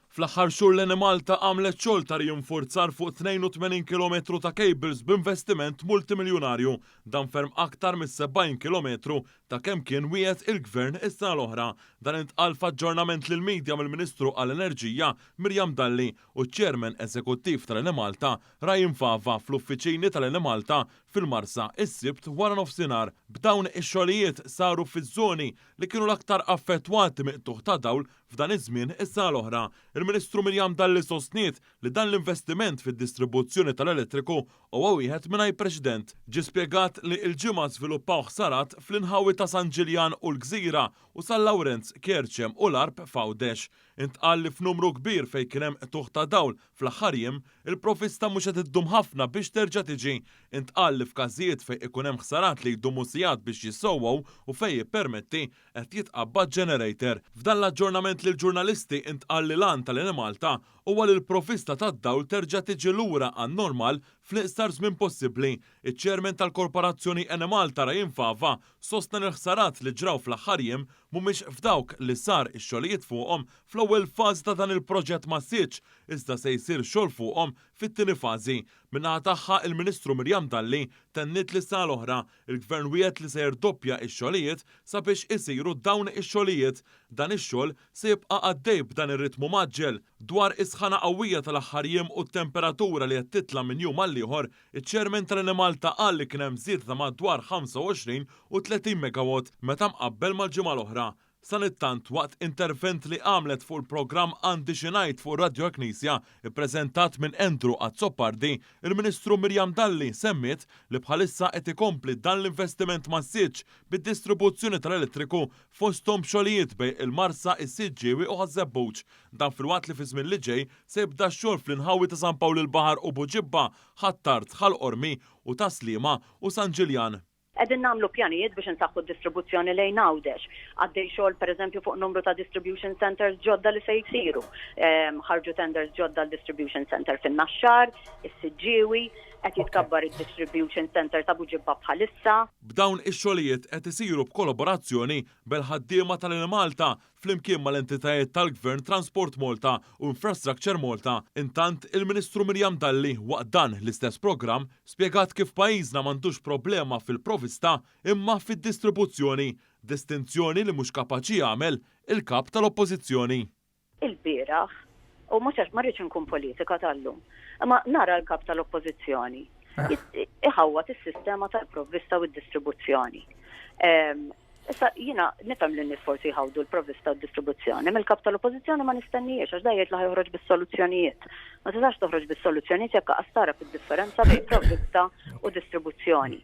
Fl-aħħar xhur l-Enemalta għamlet xogħol ta' rinforzar fuq 82 kilometru ta' cables b'investiment multimiljunarju, dan ferm aktar mis-70 kilometru ta' kemm kien wiegħed il-Gvern is-sena l-oħra. Dan intqal f'aġġornament lill-media mill-Ministru għall-Enerġija Miriam Dalli u ċ-Chairman Eżekuttiv tal-Enemalta Ryan Fava fl-uffiċini tal-Enemalta fil-Marsa is-Sibt wara nofsinhar. B'dawn ix-xogħlijiet saru fiż-żoni li kienu l-aktar affettwati mill-qtugħ ta' dawl f'dan iż-żmien is-sena l-oħra. Il-Ministru Miriam Dalli sostniet li dan l-investiment fid-distribuzzjoni tal-elettriku huwa wieħed mingħajr preċedent. Ġie spjegat li l-Ġimgħa żviluppaw ħsarat fl-inħawi ta' San Ġiljan u l-Gżira u San Lawrenz, Kerċem u l-Għarb f'Għawdex. Intqal li f'numru kbir fejn kien hemm qtugħ ta' dawl fl-aħħar jiem, il-provvista mhux qed iddum ħafna biex terġa' tiġi. Intqal li f'każijiet fejn ikun hemm ħsarat li jdumu sigħat biex jissewwew u fejn jippermetti, qed jitqabbad generator. F'dan l-aġġornament lill-ġurnalisti intqal li l-għan tal-Enemalta huwa li l-provvista tad-dawl terġa' tiġi lura għan-normal fl-iqsar żmien possibbli. Iċ-Chairman tal-Korporazzjoni Enemalta Ryan Fava sostna li l-ħsarat li ġraw fl-aħħar jiem mhumiex f'dawk li sar ix-xogħlijiet fuqhom fl-ewwel fażi ta' dan il-proġett massiċ iżda se jsir xogħol fuqhom fit-tieni fażi. Min-naħa tagħha il-Ministru Miriam Dalli tenniet li s-sena l-oħra Il-Gvern wiegħed li se jirdoppja x-xogħlijiet sabiex isiru dawn ix-xogħlijiet. Dan ix-xogħol se jibqa' għaddej b'dan ir-ritmu mgħaġġel. Dwar is-sħana qawwija tal-aħħar jiem u t-temperatura li qed titla' minn jum għall-ieħor, iċ-Chairman tal-Enemalta qal li kien hemm żieda ta' madwar 25 u 30 megawatt meta mqabbel mal-ġimgħa l-oħra. Sanittant, waqt intervent li għamlet fuq il-programm Għandi Xi Ngħid fuq Radio Knisja, ippreżentat minn Andrew Azzopardi, il-Ministru Miriam Dalli semmiet li bħalissa qed ikompli dan l-investiment massiċ bid-distribuzzjoni tal-elettriku fosthom b'xogħlijiet bejn il-Marsa, is-Siġġiewi u Ħaż-Żebbuġ. Dan filwaqt li fiż-żmien li ġej se jibda x-xogħol fl-inħawi ta' San Pawl il-Baħar u Buġibba, Ħ'Attard, Ħal Qormi u Tas-Sliema u San Ġiljan. Qegħdin nagħmlu pjanijiet biex insaħħu d-distribuzzjoni lejn Għawdex. Għaddej xogħol pereżempju fuq numru ta' distribution centers ġodda li se jsiru. Ħarġu tenders ġodda għal distribution center fin-Naxxar, is-Siġġiewi, qed jitkabbar id-distribution center ta' Buġibba bħalissa. B'dawn ix-xogħlijiet qed isiru b'kolaborazzjoni bel-ħaddiema tal-Enemalta flimkien mal-entitajiet tal-Gvern Transport Malta u Infrastructure Malta. Intant, il-Ministru Miriam Dalli waqt dan l-istess programm spjegat kif pajjiżna m'għandux problema fil-provista imma fid-distribuzzjoni, distinzjoni li mhux kapaċi jagħmel il-Kap tal-Oppożizzjoni. Ilbieraħ, u mhux għax ma rridx inkun politika tal-lum, imma nara l-Kap tal-Oppożizzjoni iħawwad is-sistema tal-provvista u d-distribuzzjoni. Issa jiena nifhem li n-nies forsi jħawdu l-provvista u d-distribuzzjoni, mill-kap tal-Oppożizzjoni ma nistennijiex għax da jgħid li ħa joħroġ bis-soluzzjonijiet. Ma tistax toħroġ bis-soluzzjonijiet jekk qas tara fid-differenza bejn provvista u distribuzzjoni.